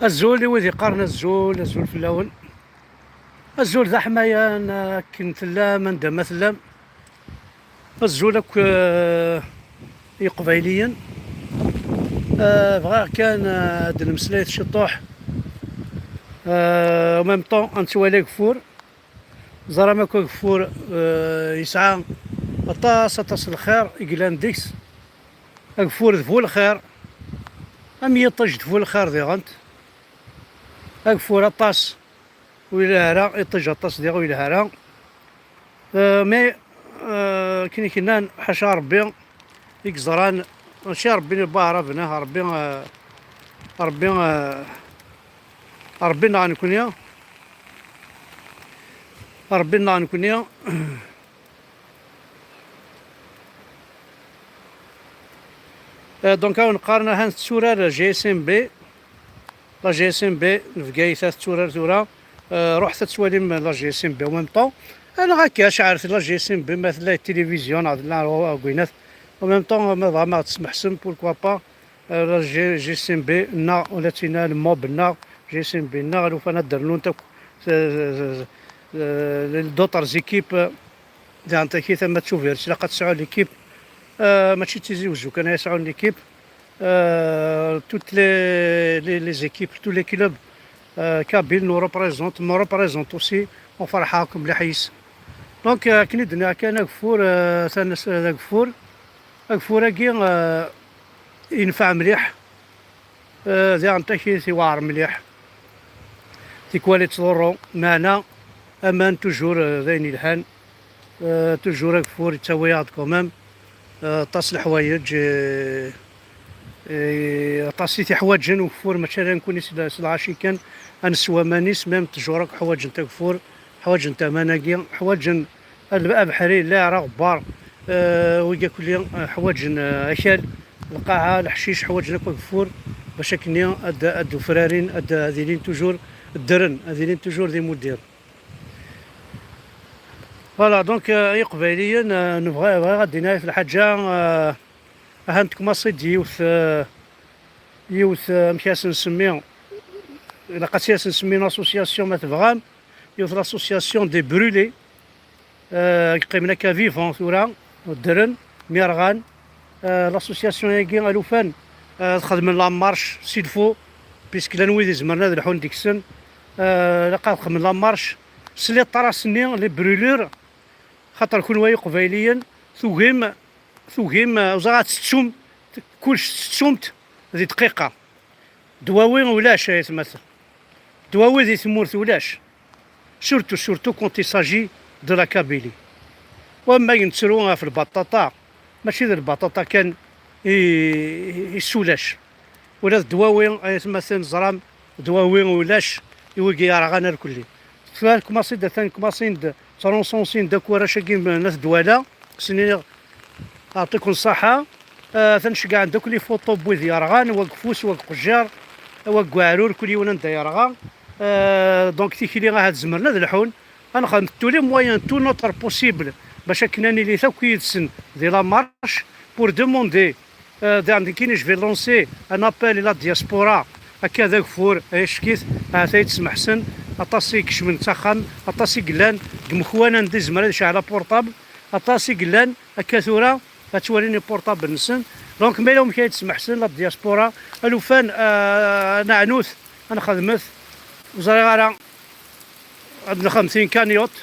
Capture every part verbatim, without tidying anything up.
Azul i wid yeqqaren azul, azul fell-awen. Azul d aḥmayan akken tellam, anda ma tellam. Azul akk, eh, Iqbayliyen. Eh, bɣiɣ kan, eh, ad d-nemmeslay ciṭuḥ. Eh, en même temps, ad nettwali ageffur. Ẓram akk ageffur, eh, yesɛa aṭas, aṭas n lxir i yellan deg-s. Ageffur d bu lxir, am yiṭij d bu lxir diɣen. Ageffur aṭas ur yelha ara, iṭij aṭas diɣ ur yelha ara. Euh, mais, euh, akken i k-nnan, ḥaca Ṛebbi i yeẓran, mačči Ṛebbi n lbaɛra bnah, Ṛebbi, euh, Ṛebbi, euh, Ṛebbi neɣ nekni, Ṛebbi neɣ nekni. Euh, donc, awen qqaren ahan tetturar G S M B. La G S M B n Bgayet ad tetturar tura. Euh, ruḥet ad twalim la G S M B en même temps. Neɣ akka, ceɛret la G S M B ma tella tilivizyu neɣ tella agwinat. En même temps, ma dɣa ma ɣ-tesmeḥsem, pourquoi pas, euh, la G-, G S M B neɣ ula d tina le mob neɣ G S M B neɣ alufan ad d-rnunt akk, euh, euh, euh, d'autres équipes, euh, Daɣen taki tama d Tubiret, ilaq ad tesɛu l'équipe. Euh, mačči d Tizi Wezzu kan ay yesɛun l'équipe. Euh, toutes les, les, les équipes, tous les clubs, euh, kabyles nous représentent, me représentent aussi, on ferḥeɣ akk mliḥ yis. Donc, euh, akken i d-nniɣ kan ageffur, euh, tanes-, d ageffur, ageffur-agi, euh, yenfeɛ mliḥ. Euh, diɣen takit iweɛer mliḥ. Tikwal ittḍurru, meɛna aman toujours, euh, d ayen yelhan. Euh, toujours ageffur yettawi-aɣ-d quand même, euh, aṭas n leḥwayeǧ, euh, euh, aṭas i t-iḥwaǧen ugeffur, mačči ala nekkni s l-, s lɣaci kan, ad neswa aman-is, même ttjur akk ḥwaǧent ageffur, ḥwaǧent aman-agi, ḥwaǧen al-, abeḥri, lɛir, aɣebbar, euh, wigi akk-lli, euh, ḥwaǧen, euh, akal, lqaɛa, leḥcic, ḥwaǧen akk ageffur, bac akkenni ad, ad ufrarin, ad, ad ilin toujours ddren, ad ilin toujours d imuddiren. Voilà, donc, euh, ay Iqbayliyen, euh, nebɣa, bɣiɣ ad d-iniɣ yiwet lḥaǧa, euh, ahat tkumaṣi-d yiwet, euh, yiwet, euh, amek as-nsemmi, ilaq ad as-nsemmi une association ma tebɣam, yiwet l'association des brûlés, euh, yeqqimen akka vivant tura, ddren, mi rɣan. Euh, l'association-agi alufan, euh, ad xedmen la marche s'il faut, puisque llan wid izemren ad lḥun deg-sen. Euh, ilaq ad xedmen la marche s les traces-nni, les brûlures, xaṭer kunwi ay Iqbayliyen tugim, tugim, euh, ẓer ad tettum, kullec tettum-t di dqiqa. Ddwawi ulac, ay atmaten. Ddwawi di tmurt ulac. Surtout, surtout quand il s'agit de la Kabylie. Wamma nettru ɣef lbaṭaṭa, mačči d lbaṭaṭa kan i, i, i s ulac. Ula d ddwawi, ay atmaten, ẓram, ddwawi ulac i wigi yerɣan irkelli. Tura kmaṣin-d, atan kmaṣin-d, ttṛunṣunṣin-d akk warrac-agi n At Dwala, kksen-iniɣ Yeɛṭikum ṣṣaḥa. Ah, atan ceggɛen-d akk les photos n wid yerɣan, wa deg ufus, wa deg uqejjir, wa deg uɛrur, kul yiwen anda yerɣa. Ah, donc tikli ahat zemren ad lḥun. Ad nexdem tous les moyens, tout notre possible, bac akken ad nili akk yid-sen di la marche pour demander, ah, daɣen nekkini je vais lancer un appel à la diaspora, akka d ageffur, ay ackit, ahat ay d-smeḥsen, aṭas i ikecmen s axxam, aṭas i yellan deg umekwan anda izmer ad yecɛel aportable, aṭas i yellan akka tura ad twalin iportabl-nsen. Donc, ma yella wamek ay d-smeḥsen la diaspora, alufan, euh, neɛnut, ad nxedmet, ur ẓriɣ ara, ad nxedmet une cagnotte,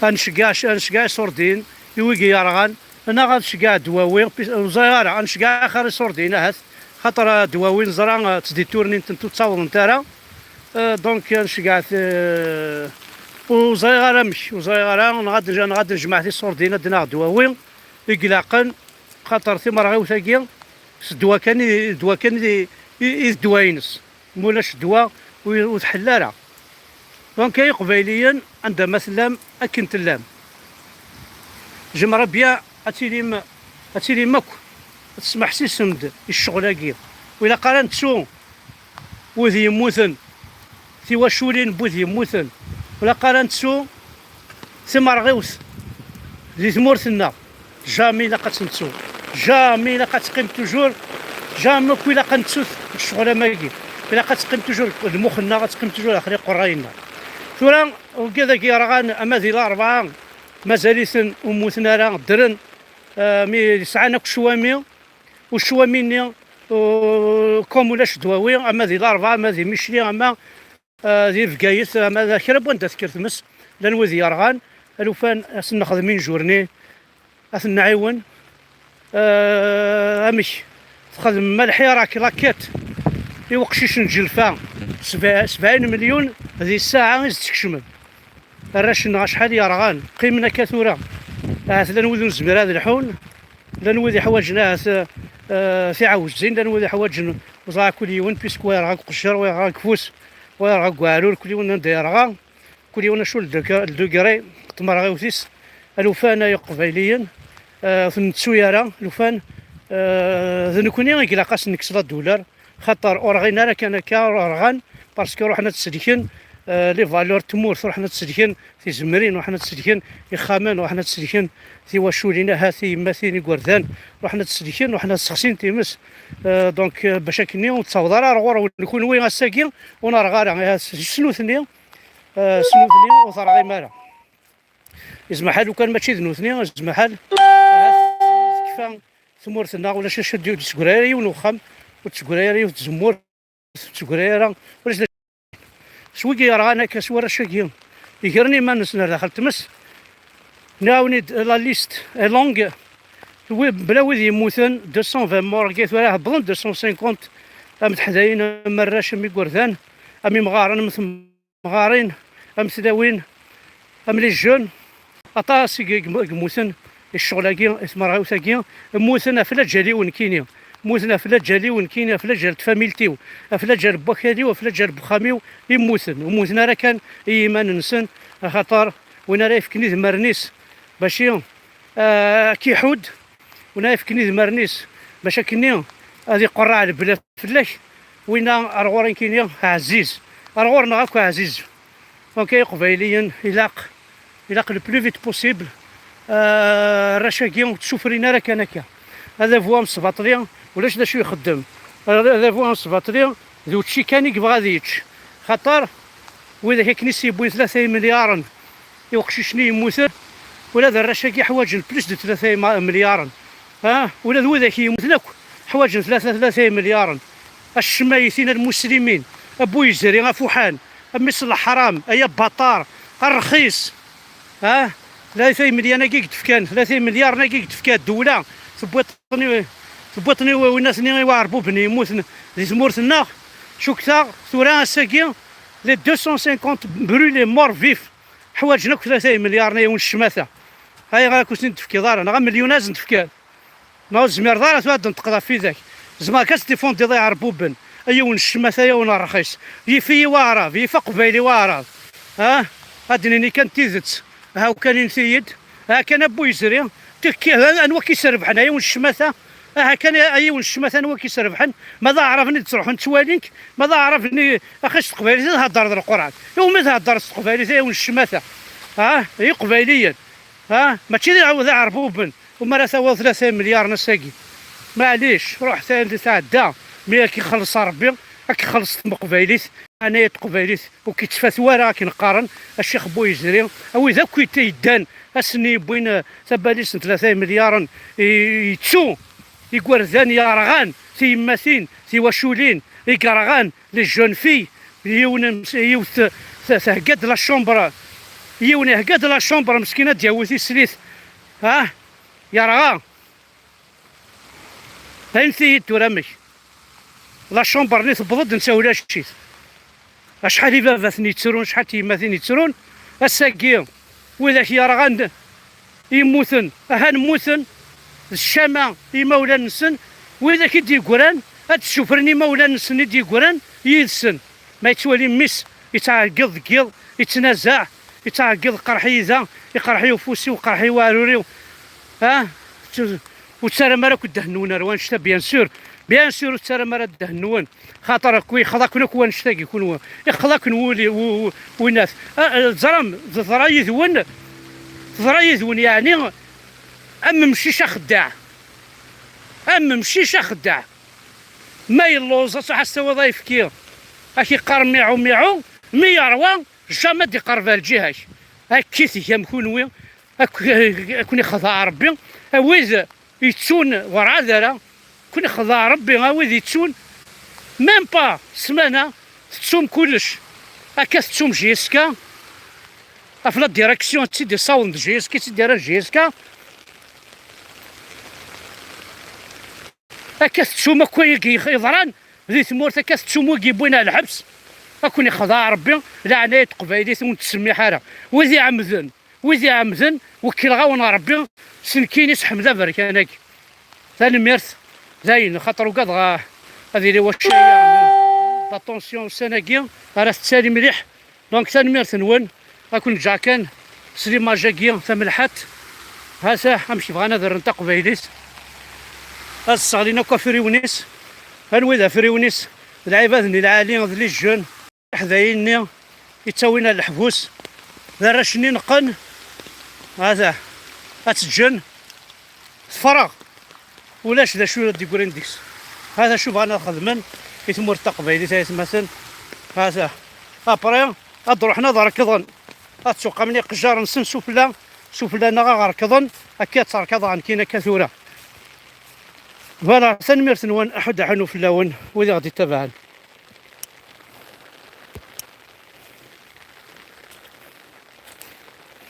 ad nceggeɛ, ad nceggeɛ iṣurdiyen i wigi yerɣan, neɣ ad nceggeɛ ddwawi, puis, ur ẓriɣ ara, ad nceggeɛ axir iṣurdiyen ahat, xaṭer, euh, ddwawi neẓra, euh, ttditurnint-tent ur ttawḍent ara. Euh, donc, ad nceggeɛ, euh, ur ẓriɣ ara amek, ur ẓriɣ ara, neɣ ad, neɣ ad nejmeɛ tiṣurdiyin, ad d-naɣ ddwawi i ilaqen, xaṭer timerɣiwt-agi s ddwa kan i, ddwa kan i, i, i d ddwa-ines. Ma ulac ddwa, ur, ur tḥell ara. Donc, ay Iqbayliyen, anda ma tellam, akken tellam, j'aimerais bien ad tilim, ad tilim akk, ad tesmeḥsisem-d i ccɣel-agi. Ur ilaq ara nettu wid yemmuten, tiwaculin n wid yemmuten. Ur ilaq ara nettu timerɣiwt di tmurt-nneɣ. Jamais ilaq ad tt-nettu. Jamais ilaq ad teqqim toujours. Jamais akk ilaq ad nettu ccɣel am wagi. ilaq ad teqqim toujours lmux-nneɣ, ad teqqim toujours daxel iqerray-nneɣ. Tura, wigad-agi yerɣan ama di Larebɛa, mazal-iten ur mmuten ara, ddren, eh, mi sɛan akk ccwami, u ccwami-nni, u-, comme ulac ddwawi, ama di Larebɛa, ama di Micli, ama, eh, di Bgayet, ama d kra n wanda tekker tmes, llan wid yerɣan, alufan ad sen-nexdem injurni, ad ten-nɛiwen. Eh, amek? Txedmem lḥirak, laket, i uqcic n Ǧelfa, sebɛ-, sebɛin melyun di ssaɛa i s-d-tkecmem. Arrac-nneɣ acḥal yerɣan, qqimen akka tura. Ahat llan wid ur nezmir ad lḥun, llan wid iḥwaǧen ahat, eh, tiɛawzin, llan wid iḥwaǧen uẓaɛ kul yiwen, puisque wa yerɣa deg uqejjer, wa yerɣa deg ufus, wa yerɣa deg uɛrur, kul yiwen anda yerɣa. Kul yiwen acu le degré, le degré n tmerɣiwt-is. Alufan ay iqbayliyen, eh, ur ten-nettu ara, lufan, eh, d nekkni i ilaq ad sen-nekkes la douleur, xaṭer ur rɣin ara kan akka, ur rɣan, parce que ruḥen ad selken, eh, les valeurs n tmurt, ruḥen ad selken tizemrin, ruḥen ad selken ixxamen, ruḥen ad selken tiwaculin, ahat tiyemmatin, igerdan, ruḥen ad selken, ruḥen ad sexsin times. Eh, donc, eh, bac akkenni ur nettaweḍ ara ar ɣur-wen kunwi ass-agi, ur nerɣa ara, eh, s, s nutni, eh, s nutni ur terɣim ara. Izmaḥal ukan mačči d nutni, izmaḥal ahat tekfa tmurt-nneɣ, ulac acu d-, ur d-tesgray ara yiwen uxxam, ur d-tesgray ara yiwet tzemmurt, ur d-tesgray ara, ulac d-, s wigi yerɣan akka, s warrac-agi igren iman-nsen ar daxel tmes. Nniɣ-awen-id, la liste est longue. Wi-, bla wid yemmuten, deux cent vingt morts, agi tura hebbḍen deux cent cinquante, am teḥdayin, am arrac, am igerdan, am imɣaren, am temɣarin, am tlawin, am les jeunes. Aṭas i, i, i yemmuten i ccɣel-agi, i tmerɣiwt-agi, mmuten ɣef laǧal-iw nekkini, mmuten ɣef laǧal-iw nekkini, ɣef laǧal n tfamilt-iw, ɣef laǧal n wakal-iw, ɣef laǧal n wexxam-iw, i mmuten. Ur mmuten ara kan i yiman-nsen, axaṭer win ara yefken idmaren-is bac i, ah, ad k-iḥudd, win ara yefken idmaren-is bac akkenni ad iqerreɛ lebla fell-ak, winna ar ɣur-i nekkini ɛziz, ar ɣur-neɣ akk ɛziz. Donc, ay Iqbayliyen, ilaq, ilaq le plus vite possible, euh, arrac-agi ur ttsufrin ara kan akka. Adabu amesbaṭli, ulac d acu ixeddem. Adabu amesbaṭli, d učči kan i yebɣa ad yečč. Xaṭer, widak akken i s-yewwin tlata imelyaren i uqcic-nni yemmuten, ula d arrac-agi ḥwaǧen plus de tlata ima-, imelyaren. Ha? Ula d widak yemmuten akk ḥwaǧen tlata, tlata imelyaren. Acemma yetin a lmuslimin, a Bu Yezri, a Fuḥan, a mmi-s n leḥram, ay abaṭar, a rxis. Ha? Tlata imelyan-agi i d-fkan, tlata imelyaren-agi i d-tefka ddewla, tewwiḍ-ten i, tewwiḍ-ten i winna-ten i waɛerbuben yemmuten di tmurt-nneɣ. Cukkteɣ tura ass-agi, les deux cent cinquante brûlés morts vifs ḥwaǧen akk tlata imelyaren, ay yiwen ccmata. Ayɣer akk ur sen-d-tefkiḍ ara? Neɣ amelyun ad sen-d-tefkiḍ? Ma ur tezmireḍ ara tura ad d-tenṭqeḍ ɣef widak. Zemreɣ ad s-tifundiḍ iɛerbuben. Ay yiwen ccmat, ay yiwen rxis. Yif-iyi waɛrab, yif aqbayli waɛrab. Ha? Ad d-nini kan tidet. Ha, ukan init-iyi-d. Ha kan a Bu Yezri. Tekki, ha, anwa k-isrebḥen? Ay yiwen ccmata. Aha kan ay yiwen ccmata, anwa k-isrebḥen? Ma d aɛraben i d-ttruḥun ttwalin-k, ma d aɛraben i, axi s teqbaylit i theddreḍ Leqran. Iwumi theddreḍ s teqbaylit, ay yiwen ccmata? Ha? Ay iqbayliyen. Ha? Mačči d iɛawed iɛerbuben. Umi ara tawiḍ tlata imelyaren ass-agi. Maɛlic, ruḥ ta-, tɛedda. Mi ad k-ixelleṣ Ṛebbi, ad k-ixelleṣ tmeqbaylit. Anaya n teqbaylit, ur k-ittfat wara akken qqaren, a Ccix Bu Yezri. A wid akk yeddan, ass-nni yewwin, eh, tabalizt n tlata imelyaren, i, yettu igerdan yerɣan, tiyemmatin, tiwaculin, i yerɣan, les jeunes filles, yiwen, yiwet, t-, thegga-d la chambre, yiwen ihegga-d la chambre, meskin ad d-yawi tislit. Ah, yerɣa. Init-iyi-d tura amek. La chambre-nni tewweḍ-d, netta ulac-it. Acḥal ibabaten yettrun, acḥal tiyemmatin yettrun. Ass-agi, widak yerɣan, yemmuten, ahan mmuten, d ccama i yimawlan-nsen. Widak i d-yeggran, ad d-ssufren imawlan-nsen i d-yeggran yid-sen. Ma yettwali mmi-s yettɛeggiḍ deg yiḍ, yettnazaɛ, yettɛeggiḍ, qerḥ-iyi da, iqerḥ-iyi ufus-iw, qerḥ-iyi uɛrur-iw. Ah? Ur ttarram ara akk ddehn-nwen ar wanect-a, bien sûr. Bien sûr, ur ttarram ara ddehn-nwen. Xaṭer akk yexḍa-ken akk wanect-agi kunwi. Yexḍa-ken wuli, w-, w-, winat. Ah, teẓram, teḍra yid-wen, teḍra yid-wen, yeɛni, am umcic axeddaɛ. Am umcic axeddaɛ. Ma yelluẓ, ad truḥ ad s-tawiḍ ayefki. Ad k-iqqar miɛu miɛu, mi yeṛwa, jamais d-iqerreb ar lǧiha-k. Akka i tgam kunwi, ak-, ak-, ad ken-ixdeɛ Ṛebbi. A wid yettun, werɛad ara, ad ken-ixdeɛ Ṛebbi. A wid yettun, même pas ssmana, tettum kullec. Akka tettum J S K, ɣef la direction i tt-id-isawḍen d J S K, i tt-id-irran J S K. Akka tettum akk wayagi yeḍran di tmurt, akka tettum wigi yewwin ar lḥebs. Ad ken-ixdeɛ Ṛebbi, leɛnaya n teqbaylit ur nettsemmiḥ ara. Wid iɛemden, wid iɛemden, wekkileɣ-awen Ṛebbi s nekkini, s Ḥmed Aberkan-agi. Tanemmirt, dayen, xaṭer ugadeɣ, ah, ad yili wacca-ya, la tension ussan-agi ara tettali mliḥ. Donc, tanemmirt-nwen, ad ken-ǧǧeɣ kan s l'image-agi tamelḥant. Ha-t-a amek bɣan ad rren taqbaylit, ad sseɣlin akk afriwen-is. Anwi d afriwen-is? D lɛibad-nni lɛali, d les jeunes, ḥdayen-nni yettawin ar leḥbus, d arrac-nni neqqen. Ha-t-a, ad tt-ǧǧen tefreɣ. Ulac d acu ara d-yeggrin deg-s. Ha-t-a acu bɣan ad xedmen i tmurt taqbaylit, ay atmaten. Ha-t-a. Après, ad d-ruḥen ad rekḍen. Ad ttuqamen iqejjar-nsen sufella, sufella-nneɣ ad ɣ-rekḍen. Akka ad tt-rekḍeɣ nekkini akka tura. Voilà, tanemmirt-nwen, aḥuddu aḥunnu fell-awen, wid i ɣ-d-ittabaɛen.